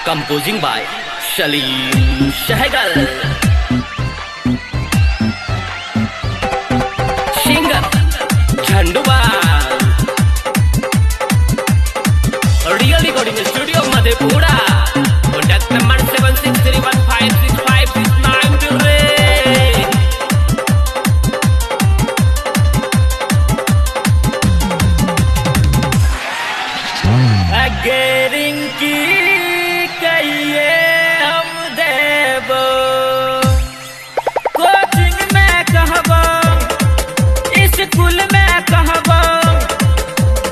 Composing by Salim Sehgal. Singer Jhanduba. Real recording studio Madhepura. Contact number 7631565693. अगेरिंग की कहिए हम देबो, coaching में कहबो, स्कूल में कहबो,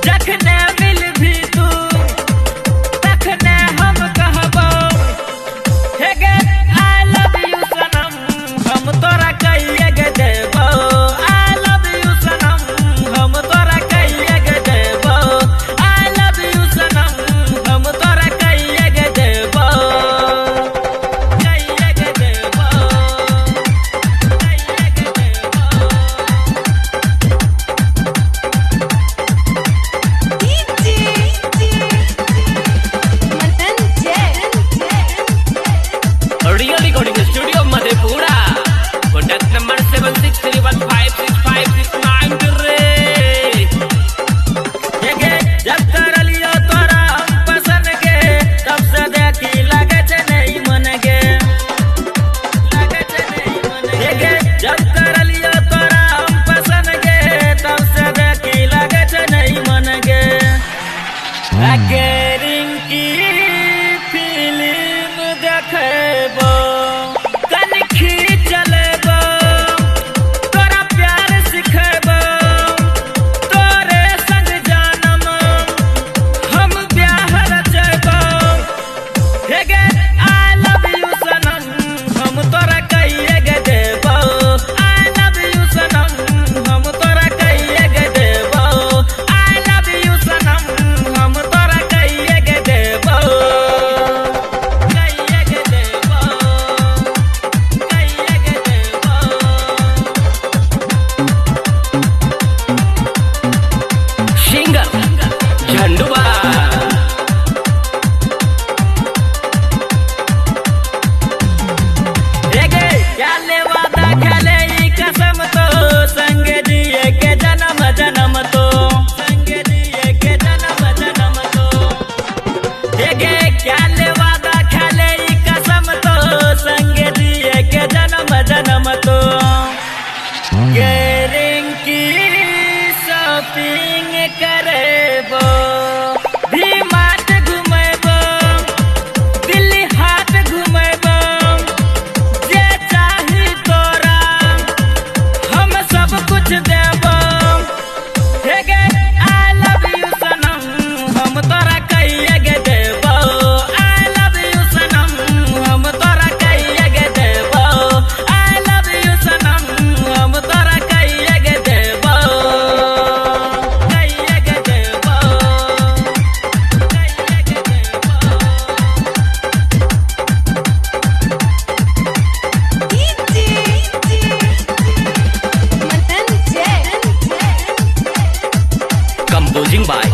जखने मिल भी तू तखने हम कहबो। हे गे I love you सनम, हम तोरा कहिए गे देबो। I love you सनम, हम तोरा कहिए गे देबो। I love you सनम, हम तोरा कहिए गे देबो, कहिए गे देबो, कहिए गे देबो। DJ Manan Jai. Real recording studio Madhepura. Contact number 7631565693. गे जब कर लियो तोरा हम पसंद के, तब से देखी लगे छै नहीं मन के, लगे छै नहीं मन के। जब कर लियो तोरा हम पसंद के, तब से देखी लगे छै नहीं मन के। अगेरिंग की फिल्म देखबो, कनखी चलेबो, तोरा प्यार सिखेबो, तोरे संग जानम हम ब्याह रचेबो। हे गे I love you सनम, हम तोरा कहिए गे देबो। I love you सनम, हम तोरा कहिए गे देबो। I love you सनम, हम तोरा कहिए गे देबो, कहिए गे देबो, कहिए गे देबो। सिंगर झंडुबा। गे खेले वादा खेले ई कसम तो, संग दिए के जन्म जन्म तो, संग दिए के जन्म जन्म तो। गे खेले वादा खेले ई कसम तो, संग दिए के जन्म जन्म तो। गेरिंग की शॉपिंग करेबो, भी मार्ट घुमेबो, दिल्ली हाट घुमेबो, जे चाही तोरा हम सब कुछ देबो। हे गे I love you सनम, हम तोरा कहिए गे देबो। I love you सनम, हम तोरा कहिए गे देबो। I love you सनम, हम तोरा कहिए गे देबो, कहिए गे देबो, कहिए गे देबो। DJ Manan Jai. Composing by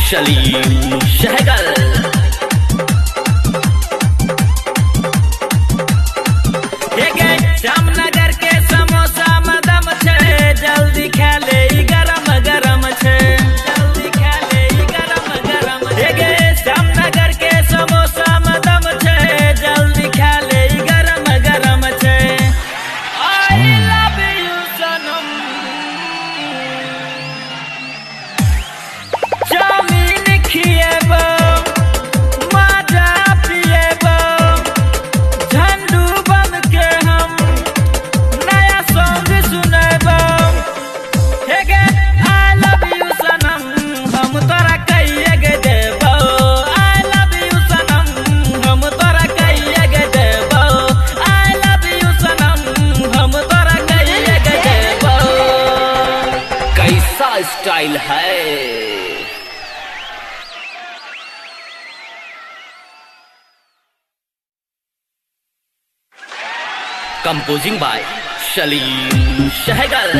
Salim Sehgal. गे श्यामनगर के समोसा मदम छै, जल्दी खा ले ई गरम गरम छै, जल्दी खा ले ई गरम गरम। गे श्यामनगर के समोसा मदम छै, जल्दी खा ले ई गरम गरम छै। I love you सनम, चाउमीन खिएबो, माजा पिएबो, झंडू बम के हम नया सॉन्ग सुनेबो। हे गे I love you सनम, हम तोरा कहिए गे देबो। I love you सनम, हम तोरा कहिए गे देबो। I love you सनम, हम तोरा कहिए गे देबो। कैसा स्टाइल है। Composing by Salim Sehgal.